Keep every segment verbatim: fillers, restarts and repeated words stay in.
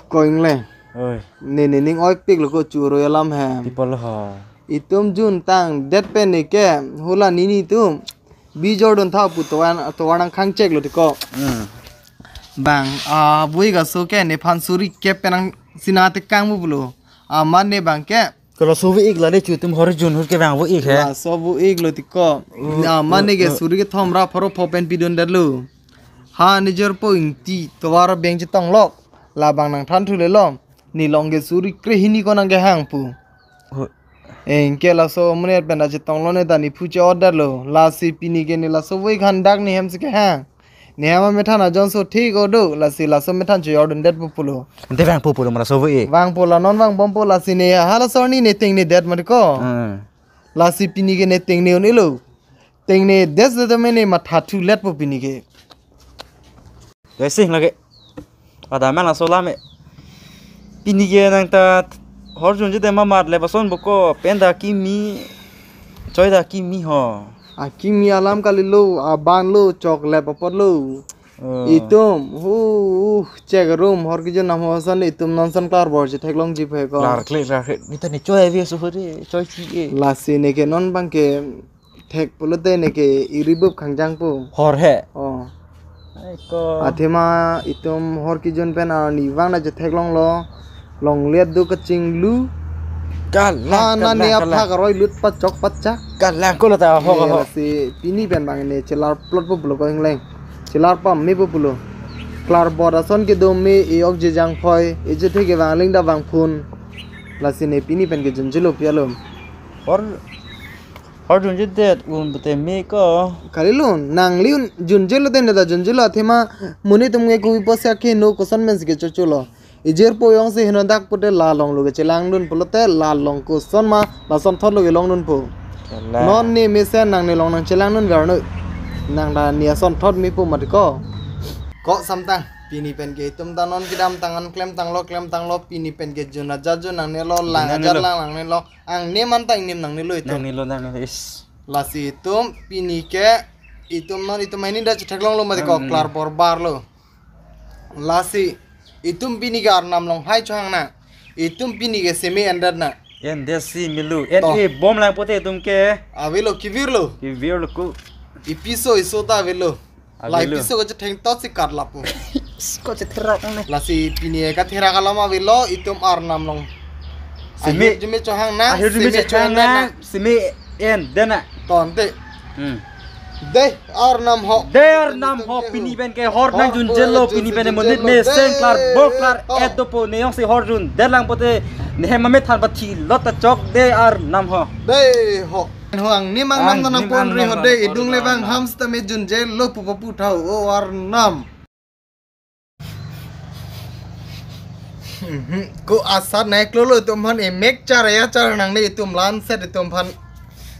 Ko-ingleng. Oi. Ne ne ning oipiklo ko choro alam he. People ho. Itum juntang det pen ne ke hula nini tum. Bijor dun tha pu tovar tovar nangkhang cheklo ti ko. Hmm. Bang, ah, vui gaso ke nephan suri kep pen nang sina tekang pu pulo. Amat ne bang ke. Kalo sovi ik la le chutum hor jun hur ke bang vui ik he. Laso vui iklo ti ko. Oh, amat ne ke oh, oh. Suri kethom ra pharo pho pen pidun detlo. Ha ne jor po ingti tovar beng chetong lok. Labang nangthan thu lelo. Ne long ke suri krehini ko nangkehang pu. Ho. Anke laso amonit pen ta chetonglo ne ta ne phu che-order lo. Lasi pini ke ne laso voi khan dak ne hem si kehang. Ne hem amethan ajoine so thik o do. Lasi laso amethan che-order det pu pulo. Ante vangpo pulo ma laso voi. Vangpo la non vangbompo lasi ne halaso arni ne tengne det mati ko. Hmm. Lasi pini ke ne tengne un-elo. Tengne det se tame ne matha thuletpo pini ke. Dei sing lagi. Pada man laso lame. Pini ke nang ta hor junje te mamat le pason boko pen ta kimi choi ta kimi ho. Akimi alam kalilo, aban lo, chok le papot lo. Oh. Itum, hu, uh, check room, hor kejun nam ho san itum non san klar bor chetheklongji phe ko. Klar kle, klar kle. Nita ne choi avi aso hore, choi chi e. Lasi ne ke non bang ke thek pulote ne ke iribup khangjang pu. Hor he. Oh. Ai ko. Athema itum hor kejun pen arni vang na chetheklonglo. Longlet do kachinglu. Kalang, ha na kalang, ne kalang. Aphak aroi lut pachok pachak. Kalang ko lo ta ho, eh, ho. Lasi pini pen bang ne chelar plot pu pulo ko-ingleng. Chelar pame pu pulo. Klar bor ason kedo me e-ok je jangphoi. E chethe ke vang ling da vang phun. Lasi ne pini pen ke junjelo pi alom. Hor Hor junje det un pute me ko. Kalilo, nangli un junjelo te ne ta junjelo athema monit atum ke kubi posa ke no koson men si ke chocholo. Ejir po jongsi heno dak pute la longlo ke chelangdun pulote la long koson ma la sonthotlo ke longdun po. Kalang. Non ne mesen nang ne long nang chelangdun verno. Nang ta ne asonthot me po mati ko. Ko samtang pini pen ke itum ta non kedamtang an klemtanglo klemtanglo pini pen ke jun aja jun nangnelo lang aja lang nangnelo. Ang ne man ta ingnim nangnelo itum. Nangnelo, nangnelo, is. Lasi itum pini ke itum non itum hini da chetheklonglo mati ko. Hmm, hmm. Klar bor barlo. Lasi itum pini ke arnam longhai chohang na. Itum pini ke semi endet na. Endet si melu. En to. E bom lang pute itum ke. Avelo kevirlo. Kevirlo ko. Ipiso iso ta avelo. Avelo. Lai piso ko chetheng tot si kat lapu. Ko chetherak ne. Lasi pini ka therak alam avelo itum arnam long. Semi. Ahir jume chohang na, ahir jume semi chohang na, na, semi endet na. Tonte. Hmm. Dei arnam ho. Dei arnam ho, pini pen ke hor nang junjelo, pini pen monit mesen klar bor klar et dopo ne jongsi hor jundet lang pute ne hem amethan pathi lot ta chok dei arnam ho. Dei ho. Ho angnim angnam ta nang pon ri ho dei, idung le bang ham sita me junjelo pu papu thau o arnam. Ko asat nai klolo itum aphan emek char ya char nangne itum lanset itum aphan.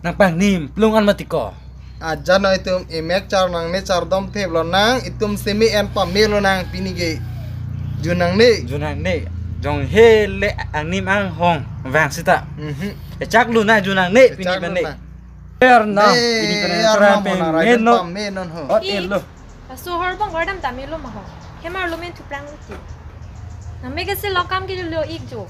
Nang pangnim plung an mati ko. Ajan nai itum emek char nangne chardom theplo nang itum semi en pamelo nang pini ke. Jun nangne. Jun nangne. Jong hele angnim anghong vang sita. Mhm. Echaklo nang jun nangne pini echaklo bane. Nang. Arnam, ne, pini pen arnam trampe hona rajon meno. Pame non ho. Ot elo. Laso hor bang vardam ta melo ma ho. Hem arlo men thuprang uti. Nang me ke se lokam ke lo ik jo.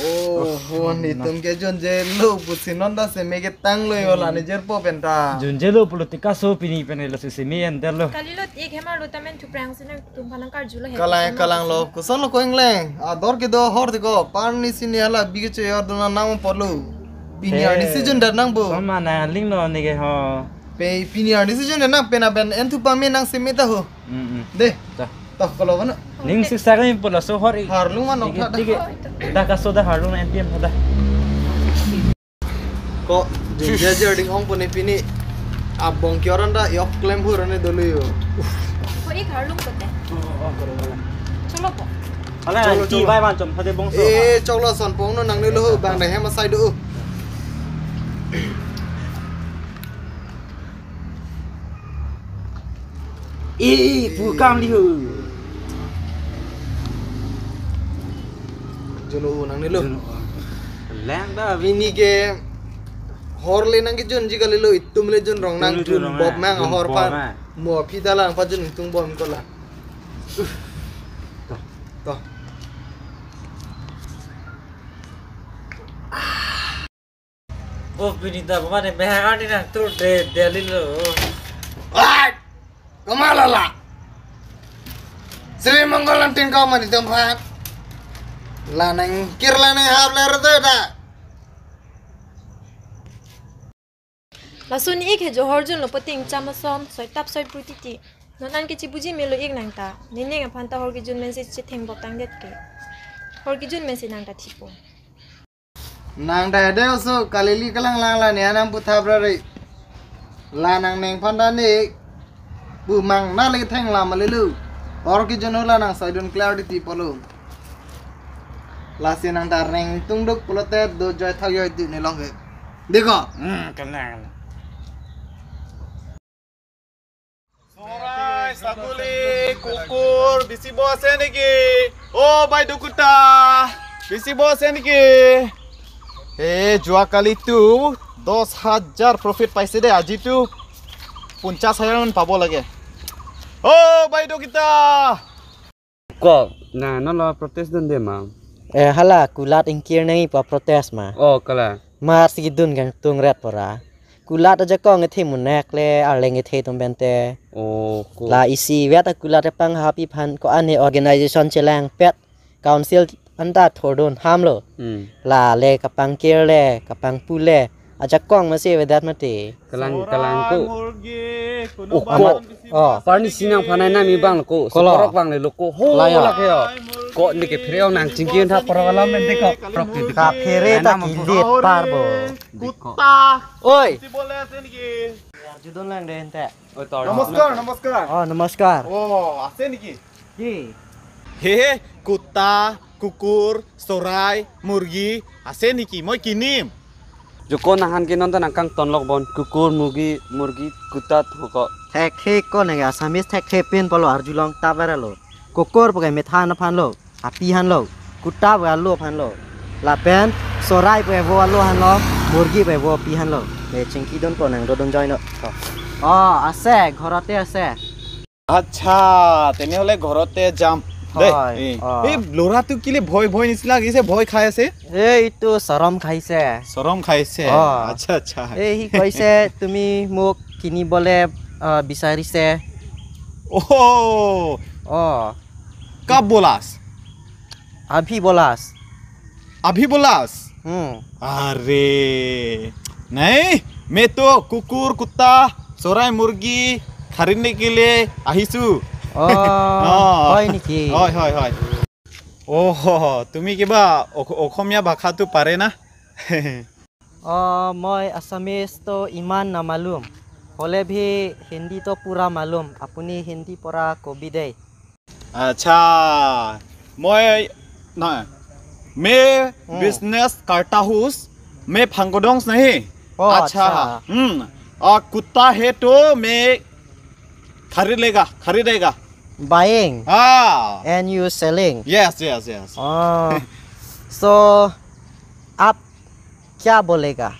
Oh, ho, nitum ke junjelo pusi non ta semi ke tanglo yo la ne jerpo pen ta. Junjelo pulo ti kaso pini pen lo semi endetlo. Kalilo ik hem arlo ta men thuprang si nang. Tum phan nang karjulo he. Kalang, koson kalang lo. Koson lo ko-ingleng. Ador kedo hor ti ko. Parni sini hala bigi che yor dona nang polo. Pini arni si jundet nang bo. Son ma nang lingno ne ke ho. Pe pini arni si jundet nang pen aben en thu pame nang semi ta ho. Mm, mm. De. Ta. Ta kalo bana. Ning si sari polo so hor i. Harlung ma nok ta. Tige, tige. Da kaso da harlung na N P M da. Ko, junje jerding ong pone pini. Abong kioran da yok klem hur ane dolu yo. Ko ik harlung kote. Cholo po. Ala cholo, ti cholo. Bai ban chom phate bongso. Eh, cholo son pong no nangnelo bang da hem asai do. Eh, pu kam li ho. Juno nangnelo. Juno. Lang da. Pini ke hor le nang kejunji kalilo itum le junrong nang itum le junrong nang. Jun bob mang jun hor bob phan. Mang. Mo phi ta lang pa jun tung bom ko la. To. To. Oh, Binita, mane mehang arni nangtru de Delhi lo. Ai! Kamalala. Sri Mongol antin kau mani tempat. Lanang kir lanang hap ler tu da. Lason ik he Johor jun lo puting cham ason, soi tap soi pru titi. Non an kechibuji melo ik nangta. Nening aphan ta hor kejun mensi chetheng bok tangdet ke. Hor kejun mensi nangta thipo. Nang ta hede oso kalili kalang lang la ne anam puthap rari. La nang neng phan ta ne. Bu mang na le theng la malelu. Hor kejun ho la nang soidun clear di ti polo. Lasi nang ta reng tungduk pulote do joi thak joi ti ne long ke. Diko. Hmm, kalang. চৰাই, ছাগলী, কুকুৰ বেচিব আছে নেকি? অ' বাইদেউ কুটা, বেচিব আছে নেকি? এ, যোৱাকালিতো দহ হাজাৰ প্ৰফিট পাইছে দেই, আজিতো পঞ্চাছ হাজাৰমান পাব লাগে। অ' বাইদেউ কুটা। Ko, na, non lo protest dunde ma? Eh, hala, kulat ingkir nangji pu protest ma. Oh, kala. Mar si dun kangtung ret pora. Kulat ajakong ethe munek le, arleng ethe tum bente. Oh, ko. La isi vet akulat epang hapi phan ko ane organization chelangpet. Council anta thordun hamlo. Hmm. La le kapangkir le, kapangpu le. Ajakong masi avedet mati. Kalang, kalang ko. Sorai murgi, kuno Oh, ko. Amat, oh. Parni sinang phanai nami bang ko. Kolo. Seporok bang le lo ko. Ho, laya. Lak yo. Ko neke phere ong nang chingki tha porok alam mente ko. Porok ke. Kaphere ta nang kindit parbo. Kuta. Oi. Bisi bole ase niki. Judon lang de ente. Oi, tor. নমস্কাৰ, নমস্কাৰ। Oh, নমস্কাৰ। Oh, ase niki? He. He, he, kuta, kukur, চৰাই, মুৰ্গী, ase niki? Moi kinim. Joko nanghan ke non ta nangkangton lok bon, kukur, mugi, murgi, kuta, hoko. Thekthe ko neke Assamese thekthe pin polo arjulong ta beralo. Kukur puke methan aphan lo, api han lo, kuta puke alo aphan lo. Lapen চৰাই puke vo alo han lo, মুৰ্গী puke vo api han lo. Ne chingki don ko nang dodon join lo. Oh, ase, ঘৰতে আছে। আচ্ছা, তেনেহ'লে ঘৰতে যাম দেই। হয়, এই, অ। এই ল'ৰাটো কেলে ভয় ভয় নিচিনা লাগিছে, ভয় খাই আছে? এই, এইটো চৰম খাইছে। চৰম খাইছে? অ। আচ্ছা, আচ্ছা। এই, সি কৈছে, তুমি মোক কিনিবলে, অ, বিচাৰিছে। অহ। অ। কাব বোলাছ? আভি বোলাছ। আভি বোলাছ? হুম। আৰে, নাই, মে তো কুকুৰ, কুত্তা, চৰাই, মুৰ্গী খাৰিনে কে লিয়ে আহিছো। অ, অ। হয় নেকি? হয়, হয়, হয়। অহ, তুমি কিবা অস-, অসমীয়া ভাষাটো পাৰে না? অ, মই আছামিজ তো ইমান নামালুম। হ'লে ভি হিন্দী তো পুৰা মালুম। আপুনি হিন্দী পৰা কবি দেই। আচ্ছা, মই, নহয়, मैं हम्म। बिजनेस करता हूँ, मैं फांगोडोंग्स नहीं। ओ, अच्छा, अच्छा। हम्म, और कुत्ता है तो मैं खरीद लेगा, खरीदेगा। Buying। हाँ। And you selling। Yes, yes, yes। ओ, so, आप क्या बोलेगा?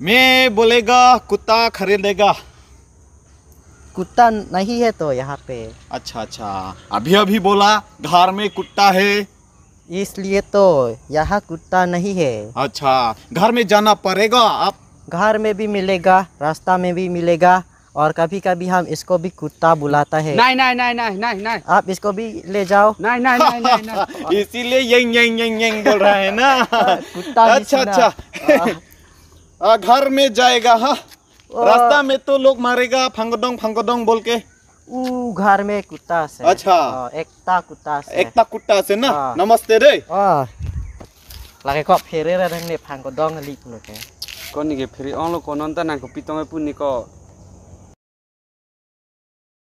मैं बोलेगा, कुत्ता खरीदेगा। कुत्ता नहीं है तो यहाँ पे। अच्छा, अच्छा। अभी, अभी बोला, घर में कुत्ता है। इसलिए तो यहाँ कुत्ता नहीं है। अच्छा, घर में जाना पड़ेगा आप। घर में भी मिलेगा, रास्ता में भी मिलेगा, और कभी-कभी हम इसको भी कुत्ता बुलाता है। नहीं, नहीं, नहीं, नहीं, नहीं, नहीं। आप इसको भी ले जाओ। नहीं, नहीं, नहीं, नहीं, नहीं। इसीलिए येंग, येंग, येंग, येंग बोल रहा है ना। कुत्ता भी अच्छा, सुना। अच्छा। हाँ। आ, घर में जाएगा, हाँ। ओ। रास्ता में तो लोग मारेगा, ফাংগডং, ফাংগডং बोल के। ऊ घर में कुत्ता আছে। अच्छा। हाँ, एकटा कुत्ता আছে। एकटा कुत्ता আছে ना? हाँ। नमस्ते रे। हाँ। Lake ko phere ra dang ne ফাংগডং li pulo ke. Ko neke phere ong lo ko non ta nang kopi tong pu ni ko.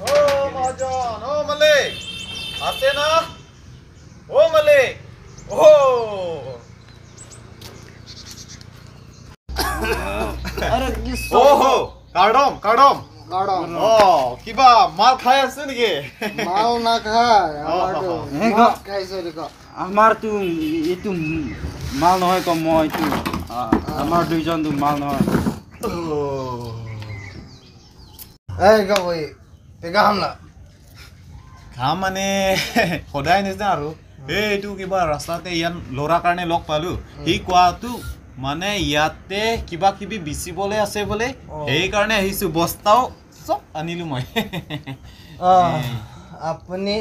ও মহাজন, ও মালিক, আছে না? ও মালিক, ও। আরে কি ও হো, কাৰ্ডম, কাৰ্ডম। কাৰ্ডম। অ, কিবা মাল খাই আছে নেকি? মাল নাখায়, অ, আমাৰতো অ, অ। মাছ খাইছে দেখো। আমাৰতো এইটো মাল নহয় কম, মই এইটো, আ, অ। আমাৰ দুইজনটো মাল নহয়। অ। এই, কিয় বহি? তে কাম না? কাম মানে, সদায় নিচিনা আৰু। উম। এই, এইটো কিবা ৰাস্তাতে ইয়াত ল'ৰা কাৰণে লগ পালো। উম। সি কোৱাটো মানে ইয়াতে কিবা কিবি বিচিবলৈ আছে বোলে, অ। সেইকাৰণে আহিছো। বস্তাও চব আনিলো মই। অ, এ। আপুনি,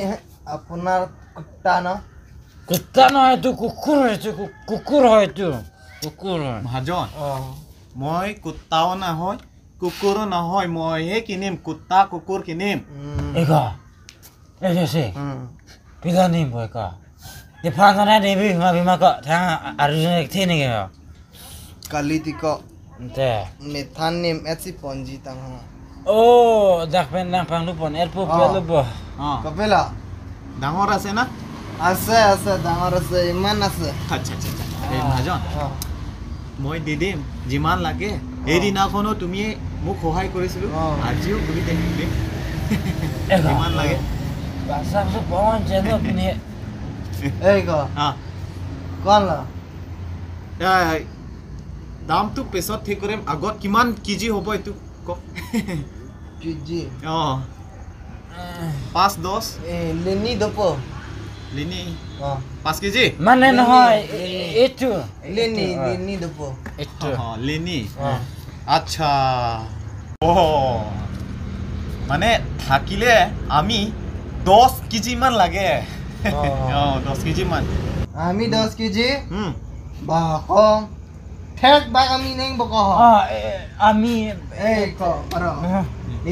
আপোনাৰ কুত্তা ন? কুত্তা নহয়, এইটো কুকুৰ, এইটো কু-, কুকুৰ হয়, এইটো কুকুৰ হয়। মহাজন, অ। মই কুত্তাও নহয়, কুকুৰো নহয়, মইহে কিনিম, কুত্তা, কুকুৰ কিনিম। উম। Eka, ese, ese. উম। Pila nim bo eka. Di phan sana di bi ma bi ma ka thang arjun ek thi ni ke. Kali tiko. Ante. Methan nim etsi ponji tang ha. Oh, dak pen nang panglu pon, erpo, ah, pelo bo. Ah. Kapela? ডাঙৰ আছে না? আছে, আছে, ডাঙৰ আছে, ইমান আছে। আচ্ছা, আচ্ছা, আচ্ছা। এই, ah, মহাজন। Ah. মই দি দিম, যিমান লাগে। Ah. সেইদিনাখনো তুমি মোক সহায় কৰিছিলো, ah, আজিও তুমি দিম। Eka. যিমান লাগে। Pasang su pawan channel ni. Eka. Ah. Kuan la? এই, দামটো পিছত ঠিক কৰিম, আগত কিমান কেজি হ'ব এইটো কওক। কেজি? অ। পাঁচ, দহ? এ, লেনি দপ। লেনি? অ। পাঁচ কেজি? মানে লেনি, নহয়, লেনি। এ-, এইটো। লেনি, এইটো, অ। লেনি দপ। এইটো। অ, লেনি। অ। আচ্ছা। অ। মানে থাকিলে আমি দহ কেজি মান লাগে। অ। অ, দহ কেজি মান। আমি দহ কেজি? হুম। বাহ, কম। Thek bak ami neng bok ho. Ah, eh, ami, eh, ko, aro. Eh.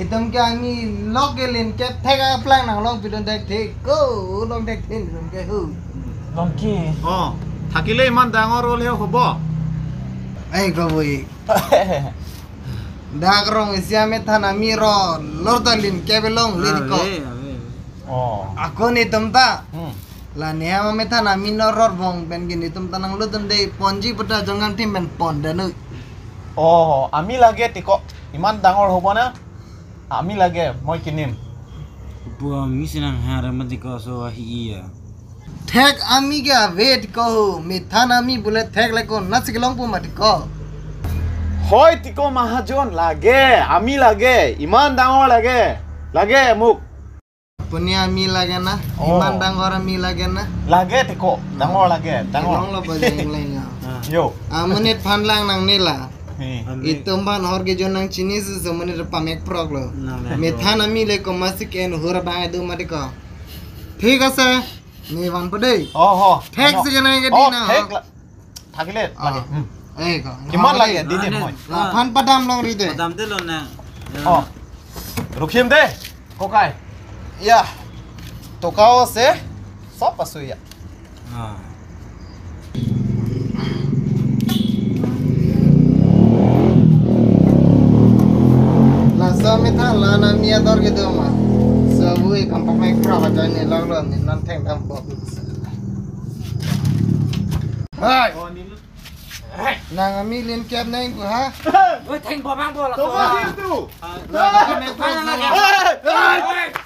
Itum ke ami lok ke len kep thek aplang nang long pidun thek thek ko, long thek thek itum ke hu. Long ki. অ, থাকিলে ইমান ডাঙৰ হ'লে হ'ব। এই কবই। Dak rong isi amethan ami ro, lor ta len kep long len ko. Ave, ave. Oh. Ako netum ta. Hmm. La ne ama methan ami no ror bong pen ke netum ta nang lutun de ponji puta jongam thim pen pon danu. Oh, আমি লাগে tiko. ইমান ডাঙৰ হ'ব না? আমি লাগে, মই কিনিম। Bo ami sinang har mati ko so ahi iya. Thek ami ke ave tiko ho, methan ami bule thek le ko nasi kelong pu mati ko. হয় tiko মহাজন, লাগে, আমি লাগে, ইমান ডাঙৰ লাগে, লাগে মোক। Apuni ami lage na? Oh. Iman dangor ami lage na? Lage tiko, dangor lage, dangor. Long lo bajeng leng ya. Yo. Amonit phan lang nangne la. He. Itum phan hor ke jon nangchini si amonit pamek prok lo. Nang, nang. Methan ami le ko masik en hura bang adu mati ko. Thik ase. Ne van pade. Oh, ho. Thek si ke nai ke di na. Thek la. থাকিলে লাগে। হুম। এই ক। কিমান লাগে? দি দিম মই। Laphan padam long ri de. Padam de lo na. অ। ৰখিম দে, ককাই। ইয়া। টকাও আছে। চব আছে ইয়া। অ। Laso methan la na mi ador ke do ma. Sabu e kam pamek pra ba jai ne long lo ni non theng dam bo. Hai. Nang ami len kep neng ko ha? Oi, theng bo bang bo la. Toma so. Situ. Ah, ah, ah, ah, ah.